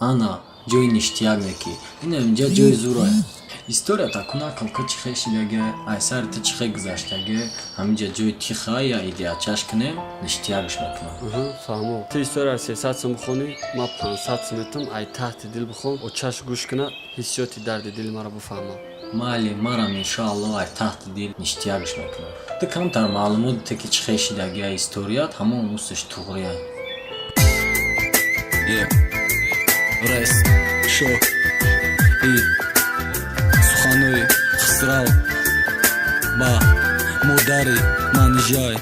Ана ҷои ништяк неки. Ина инҷа ҷои зурае. Историята кунакам ка чӣ хел шидаге, ай сари ту чӣ хел гузаштаге, ҳаминҷа ҷои тиха я идеячаш кунем, ништякш мекунам. Фаҳмо. Ту история 300 сум бихонӣ, ман 500 сум метам, ай таҳти дил бихон, очаш гӯш куна, ҳиссиёти дарди дили маро бифаҳма. Майли, марам, иншоалло, ай таҳти дил ништякш мекунам. Ту камтар маълумот те, ки чӣ хел шидаги ай историят, ҳамон усш туғрия. Yeah. Рес, шо, и, суханои Хисрав ба модари Манижай.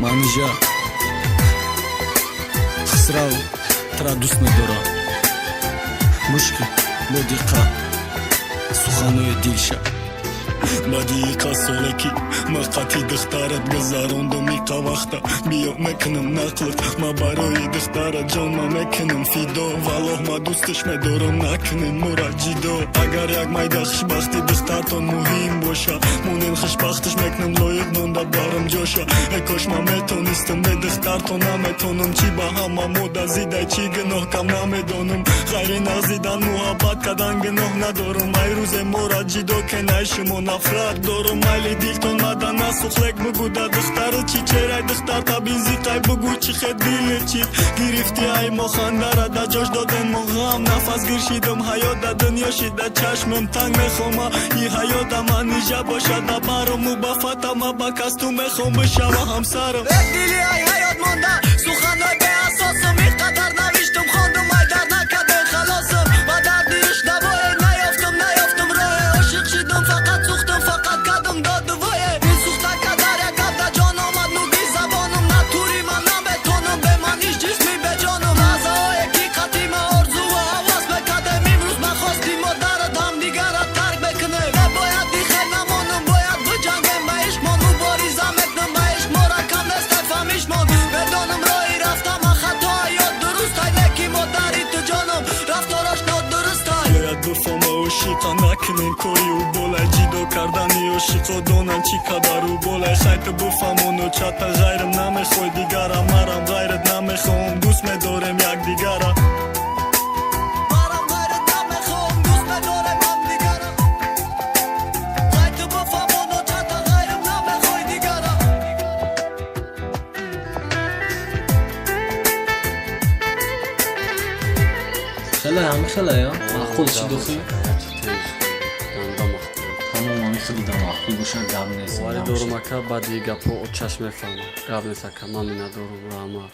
Манижа, Хисрав тура дӯст медорад. Гӯш кун бо диққат суханои дилша. Баъди иқа соле, ки ма қати духтарат гузарондум, иқа вақта биё мекунам нақлат. Ма барои духтарат ҷонма мекунам фидо. Валлоҳ, ма дӯсташ медорам, накунем мора ҷидо. Агар як майда хушбахти духтартон муҳим боша, монен хушбахташ мекунам, лоиқ монда барам ҷоша. Э кош ма метонистам, бе духтартон наметонам. Чӣ ба ҳама мода зидай, чӣ гуноҳ кам, намедонам. Ғайри нағзидан, муҳаббат кардан гуноҳ надорам. Ай рӯзе мора ҷидо кенай, шумо нафрат дорум. Майли, дилтон мада насухлек, бугу да духтару чӣ черай духтар табинзиқай, бугу чӣ хе дили чит гирифти ай мо, хандара да ҷош доден мо ғам. Нафас гиршидум, ҳаёт да дунё шида чашмам танг. Мехома и ҳаёта Манижа бошад да барому ба фатама, ба касту мехом бишава ҳамсарам. Дили ай ҳаёт монда суханҳои беасосум. Ин қадар навиштум, хондум, ай дар накарден халосум. Ба дарди ишқ давое наёфтум, наёфтум роҳе. Ошиқ шидум, фақат сӯхтум, фақат кардум додувое. Дил сӯхта кадар як гап да ҷон омад нуги забонум. Натури ман наметонум бе маниш, ҷисми беҷонум. Лаҳзаҳое, ки қатима орзуву ҳавас мекардем, имрӯз ба хости модарат ҳамдигарат тарк мекунем. Небояд дихел намонум, бояд биҷангем ба ишқмон. Мубориза мекунам ба ишқ, мора кам нестай фаҳмишмон. Медонам, роҳи рафтама хато ё дурустай, леки модари ту, ҷоном, рафторош нодурустай. Бояд бифаҳма, ошиқа накунем кори ӯ болай. Ҷидо кардани ошиқо донанд, чӣ қадар ӯ болай. Хайту бифаҳмону чата ғайрам намехоҳ дигара, марам ғайрат намехоҳам, дӯст медорем якдигара. Марам ғайрат намехоҳам, дӯст медорем ҳамдигара. Хайту бифаҳмону чата ғайрам намехоҳ дигара. Хеле ҳами хеле я маъқул чӣ духи? Ганда маъқул. Тамом, ҳами хеле да маъқул боша, гап нест. Боварӣ дорум, ака, баъди гапҳо очаш мефаҳмам. Гап нест, ака, ман миннатдорум, раҳмат.